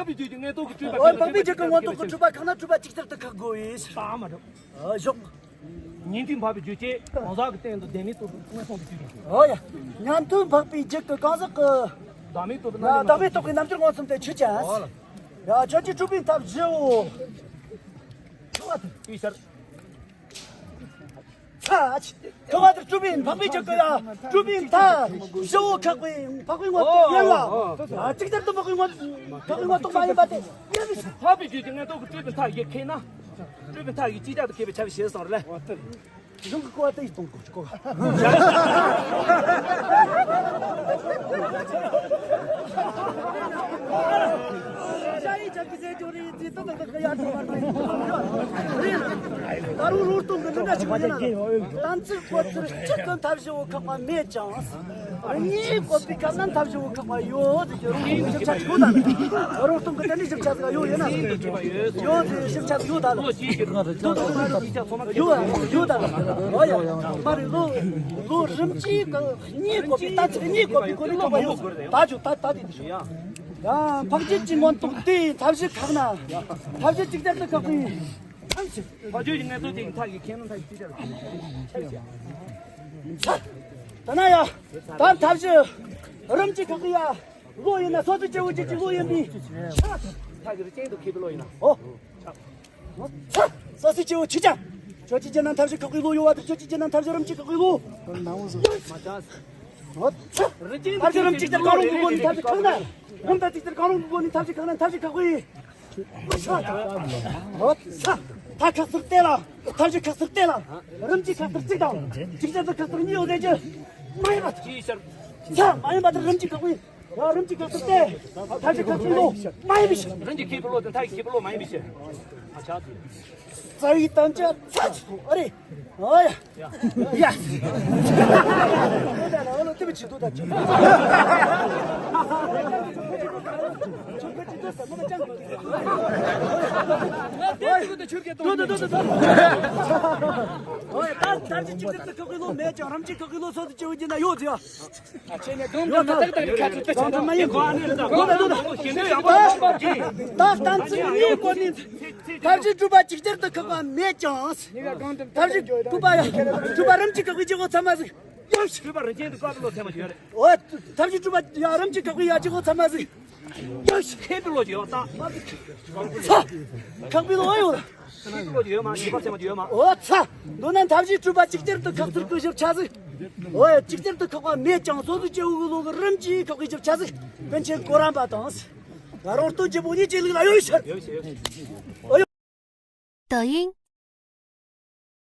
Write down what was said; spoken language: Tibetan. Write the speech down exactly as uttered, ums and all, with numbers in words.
འཕགས་པའི་རྒྱུད་ཀྱི་མངོན་རྟོགས་ཀྱི་སྤྲུལ་པ། འོ། འཕགས་པའི་རྒྱུད་ཀྱི་མངོན་རྟོགས་ཀྱི་སྤྲུལ་པ་ཁག་ན་སྤྲུལ་པ་ཅིག་ཅར་དུ་ཁག་དགོས་ཡིན། ད་མ་གྲུབ། ཨ། ཞོག་ཉན་ཐོས་འཕགས་པའི་རྒྱུད་ཀྱི་གང་ཟག་གི་སྟེང་དུ་བདེན་མེད་རྟོགས་པའི་མངོན་སུམ་དུ་གྱུར་ཡིན། འོ་ཡ། ཉན་ཐོས་འཕགས་པའི་རྒྱུད་ཀྱི་གང་ཟག་གི་བདག་མེད་རྟོགས་པའི་རྣམ་བདག་མེད་རྟོགས་པའི་རྣམ་འགྱུར་མངོན་སུམ་དུ་གྱུར་ཅན། འོ་ལ། ཡ། ཁྱོད་ཀྱིས་སྤྲུལ་པའི་མཐའ་བཞི་བོ། ཐུབ་པ་དེ། ཡིན་ཤར། ཚ། ཐུབ་པ་དེ་སྤྲུལ་པའི་འཕགས་པའི་རྒྱུད་ཀྱི་ཡ། སྤྲུལ་པའི་མཐའ་བཞི་བོ་ཁག་པའི་འཕགས་པའི་མངོན་རྟོགས་ཡིན་ལ། ཨ། ཅིག་ཅར་དུ་འཕགས་པའི་མངོན། འཕགས་པའི་མངོན་རྟོགས་མ་ཡིན་པ་དེ་ཡིན་མི་སྲིད། འཕགས་པའི་རྒྱུད་ཀྱི་མངོན་རྟོགས་ཀྱི་སྤྲུལ་པའི་མཐའ་བཞི་ཁེགས་ན། སྤྲུལ་པའི་མཐའ་བཞི་ཅིག་ཅར་དུ་ཁེགས་པའི་ཆ་བཞག་བྱས་སོང་རེད་ལ། གཞུང་གི་གོ་བ་དེ་ཡིས་གཏོང་དགོས་གོ། ད་རུང་རོང་སྟོང་གི་འདི་འདྲ་ཞིག་ཡིན་ན། གཏན་ཚིགས་གོ་ཚུལ་གཅིག་གི་མཐའ་བཞི་བོ་ཁག་པ་མེད་ཀྱང་། གཉིས་བཀོད་པའི་སྐབས་ན་མཐའ་བཞི་བོ་ཁག་པ་ཡོད་ཟེར་གྱི་རོང་སྟོང་གི་ཞིབ་ཆ་ཞིག་ཡོད་ད། རོང་སྟོང་གི་དེ་འདྲའི་ཞིབ་ཆ་ཟིག་ཡོད་ཡིན་ན། ཡོད་ཟེར་ཞིབ་ཆ་ཟིག་ཡོད་ད། ལོ་གཅིག་གི་ཡོད་ཡོད་ད། ཨོ་ཡ། མ་རེད། ལོ་ལོ་རིམ་གྱིས་གཉིས་བཀོད་པའི་སྟ་ཚིགས་གཉིས་བཀོད་པའི་སྒོ་ནས་ཁག་པ་ཡོད། ད་ཆོག་ད་ད་དེ་དེ་ཞིག་ཡ། ཡང་འཕགས་རྒྱུད་ཀྱི་མངོན་རྟོགས་དེ་མཐའ་བཞི་ཁག་ན། མཐའ་བཞི་ཅིག་ཅར་དུ་ཁག་པའི། འཕགས་རྒྱུད་ཀྱི་མངོན་རྟོགས་དེ་མཐའ་ཡི་ཁེགས་ན་མཐའ་ཡི་ཅིག་ཅར་དུ་ཁག་པའི། ད་ན་ཡ། ད་མཐའ་བཞི་རིམ་གྱིས་ཁག་པའི་ཡ། བློ་ཡིན་ན་སོ་སོའི་སྐྱེ་བོ་རྒྱུད་ཀྱི་བློ་ཡིན་པའི་ཆ། མཐའ་གི་རིགས་ཅན་དུ་ཁེགས་པའི་བློ་ཡིན་ན། ཨོ། ཆ། སོ་སོའི་སྐྱེ་བོ་ཆི་ཅང་། ཁྱོད་ཀྱི་རྒྱུད་ན་མཐའ་བཞི་ཁག་པའི་བློ་ཡོད་པ་དེ། ཁྱོད་ཀྱི་རྒྱུད་ན་མཐའ་བཞི་རིམ་གྱིས་ཁག་པའི་བློ། མཐའ་བཞི་རིམ་གྱིས་ཀྱང་རུང་གི་སྒོ་ནས་མཐའ་བཞི་ཁག་ན། རིམ་དང་ཅིག་ཅར་གང་རུང་གི་སྒོ་ནས་མཐའ་བཞི་ཁག་ན་མཐའ་བཞི་ཁག་པའི། ཨོ་ཚ། མཐའ་ཁག་ཟུར་བལྟས་ལ། མཐའ་བཞི་ཁག་ཟུར་བལྟས་ལ། རིམ་གྱིས་ཁག་ཟུར་གཅིག་དང་། ཅིག་ཅར་དུ་ཁག་ཟུར་གཉིས་ཡོད་ཟེར་གྱི། མ་ཡིན་པ། ཚ། མ་ཡིན་པ་དེ་རིམ་གྱིས་ཁག་པའི། ཡང་རིམ་གྱིས་ཁག་ཟུར་བལྟས། མཐའ་བཞི་ཁག་ཟུར་ལོ། མ་ཡིན་པའི་ཕྱིར། རིམ་གྱིས་ཁེགས་པའི་བློ་དེ་མཐའ་ཡི་ཁེགས་པའི་བློ་མ་ཡིན་པའི་ཕྱིར། ཨ་ཆ་དེ། རྩ་བའི་དམ་བཅའ་ཚ་ཆེ་ཨ་རེ། ཨོ་ཡ། ཡ། ད་གཏན་ཚིགས་གཉིས་བཀོད་ནས། མཐའ་བཞི་སྤྲུལ་པ་ཅིག་ཅར་དུ་ཁག་པ་མེད་ཀྱང་། མཐའ་བཞི་སྤྲུལ་པ་ཡང་སྤྲུལ་པ་རིམ་གྱིས་ཁག་པའི་སྐྱེ་བོ་ཚང་མ་ཟིག་ཡང་སྤྲུལ་པ་རིམ་གྱིས་དུ་ཁག་པའི་བློ་ཚད་མ་ཡོད་རེད། འོ། མཐའ་བཞི་སྤྲུལ་པ་ཡང་རིམ་གྱིས་ཁག་པའི་ཡང་སྐྱེ་བོ་ཚང་མ་ཟིག་ཡང་ཁེགས་པའི་བློ་ཡོད་ད། ཁག་པའི་བློ་ཡོད། ཁེགས་པའི་བློ་ཡོད་མ། ཁེགས་པ་ཚད་མ་ཡོད་མ། འོ་ཚ། མདོར་ན་མཐའ་བཞི་སྤྲུལ་པ་ཅིག་ཅར་དུ་ཁག་ཚུལ་གྱི་ཞིབ་ཆ་ཟིག་འོ་ཡ། ཅིག་ཅར་དུ་ཁག་པ་མེད་ཀྱང་སོ་སོའི་སྐྱེ་བོའི་བློ་གི་རིམ་གྱིས་ཁག་པའི་ཞིབ་ཆ་ཟིག་ཀུན་མཁྱེན་གོ་རམས་པ་དང་། ང་རང་སྟོན་གྱི་བོ་ཉིད་ཀྱི་ལུགས་ལ་ཡོད་ཤར། ཡོད་ཤར། ཡོད་ཤར། 抖音